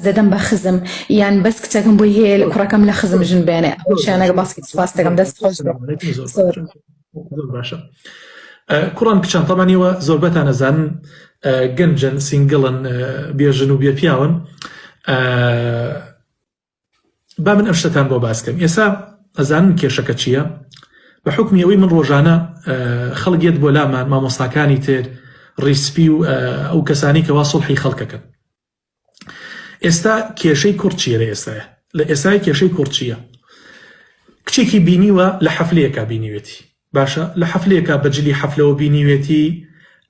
دەدەم بە خزم یان بەس کچەکەم بۆی هەیە لە کوڕەکەم لە خزم ژن بێنێ ئەوشیانەکە باسی سپاس دەکەم دەست خۆش بێت زۆر زۆر باشە کوڕان کچان تەبعەن ئێوە زۆربەتان ئەزانن گەنجن single ن بێژن و بێ پیاون با من ئەم شتەتان بۆ باس کەم ئێسا ئەزانن کێشەکە چییە؟ بە حوکمی ئەوەی من ڕۆژانە خەڵک یەت بۆ لامان مامۆستاکانی تر ڕیسپی و ئەو کەسانی کەوا سوڵحی خەڵکەکەن ئێستا کێشەی کوڕ چییە لە ئێستاە لە ئێستای کێشەی کوڕ چییە کچێکی بینیوە لە حەفلەیەکا بینیوێتی باشە لە حەفلەیەکا بە جلی حەفلەوە بینیوێتی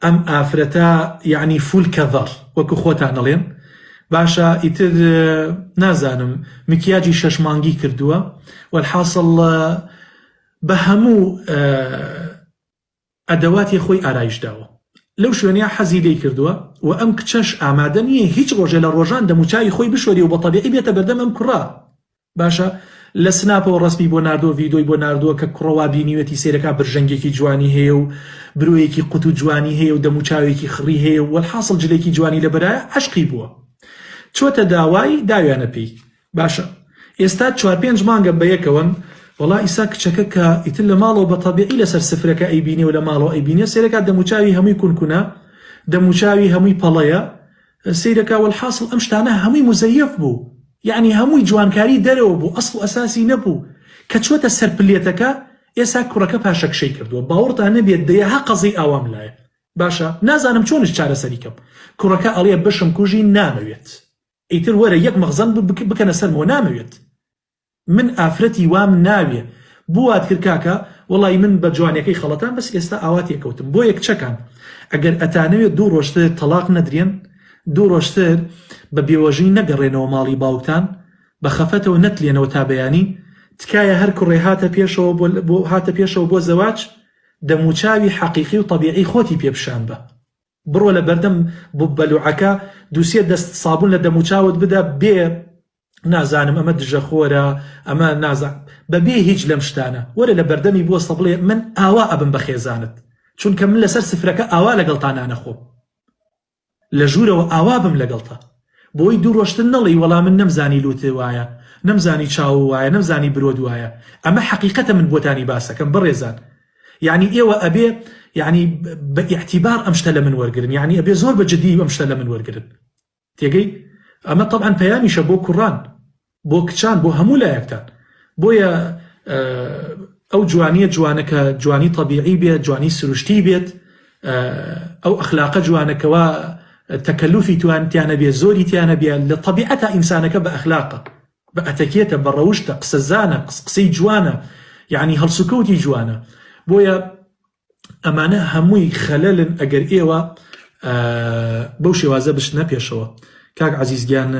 ئەم ئافرەتە یەعنی full cover وەکو خۆتان ئەڵێن باشە ئیتر نازانم مکیاجی شەش مانگی کردووە وەلحاسڵ بە هەموو ئەدەواتی خۆی ئارایش داوە لەو شوێنەیا حەزی لێی کردووە و ئەم کچەش ئامادە نییە هیچ ڕۆژێ لە ڕۆژان دەموچاوی خۆی بشۆری و بە تەبیعی بێتە بەردەم ئەم کوڕە باشە لە سناپەوە ڕەسمی بۆ ناردووە ڤیدۆی بۆ ناردووە کە کوڕە وا بینیوێتی سەیرەکا برژەنگێکی جوانی هەیە و برۆیەکی قوت و جوانی هەیە و دەموچاوێکی خڕی هەیە و وەلحاسڵ جلێکی جوانی لەبەرایە عەشقی بووە چۆتە داوای داویانە پێی باشە ئێستا چوار پێنج مانگە بەیەکەوەن وەڵا ئیسا کچەکە کە ئیتر لە ماڵەوە بە تەبیعی لەسەر سفرەکە ئەیبینێ و لە ماڵەوە ئەیبینێ سەیرەکا دەموچاوی هەمووی کونکونە دەموچاوی هەمووی پەڵەیە سەیرەکا وەلحاسڵ ئەم شتانە هەمووی موزەیەف بوو یەعنی هەمووی جوانکاری دەرەوە بوو ئەسڵ و ئەساسی نەبوو کە چۆتە سەر پلێتەکە ئێسا کوڕەکە پاشەکشەی کردووە باوەڕتان نەبێت دەیەها قەزیەی ئاوام لایە باشە نازانم چۆنش چارەسەری کەم کوڕەکە ئەڵێ بشم کوژی نامەوێت ئیتر وەرە یەک مەخزەن بکەنە سەرمەوە نامەوێت من ئافرەتی وام ناوێ بو وات کرد کاکە وەڵی من بە جوانیەکەی خەڵەتام بەس ئێستا ئاوا تێکەوتم بۆیە کچەکان ئەگەر ئەتانەوێ دوو ڕۆژتر تەڵاق نەدرێن دوو ڕۆژتر بە بێوەژنی نەگەڕێنەوە ماڵی باوکتان بە خەفەتەوە نەتلێنەوە تا بەیانی تکایە هەر کوڕێ هاتە پێشەوە بۆ هاتە پێشەوە بۆ زەواج دەموچاوی حەقیقی و تەبیعی خۆتی پێ پیشان بە بڕۆ لە بەردەم بەلوعەکە دووسێ دەست سابون لە دەموچاوت بدە بێ نازانم ئەمە دژە خۆرە ئەمە نازا بەبێ هیچ لەم شتانە وەرە لە بەردەمی بوەستە بڵێ من ئاوا ئەبم بە خێزانت چونکە من لەسەر سفرەکە ئاوا لەگەڵتا نانەخۆم لە ژوورەوە ئاوا بم لەگەڵتا بۆی دوو ڕۆژتر نەڵێی وەڵا من نەمزانی لوتێ وایە نەمزانی چاوو وایە نەمزانی برۆت وایە ئەمە حەقیقەتە من بۆتانی باسەکەم بەڕێزان یەعنی ئێوە ئەبێ یەعنی بە ئیعتیبار ئەم شتە لە من وەرگرن یەعنی ئەبێ زۆر بە جدی ئەم شتە لە من وەرگرن تێگەی ئەمە تەبعەن پەیامیشە بۆ کوڕان بۆ کچان بۆ هەموو لایەکتان بۆیە ئەو جوانیە جوانە کە جوانی تەبیعی بێت جوانی سروشتی بێت ئەو ئەخلاقە جوانە کەوا تەکەلوفی توان تیانە بێ زۆری تیانە بێ لە تەبیعەتا ئینسانەکە بە ئەخلاقە بە ئەتەکێتە بە ڕەوشتە قسەزانە قسەی جوانە یعنی هەڵسوکەوتی جوانە بۆیە ئەمانە هەمووی خەلەلن ئەگەر ئێوە بەو شێوازە بچنە پێشەوە کاک عەزیز گیان.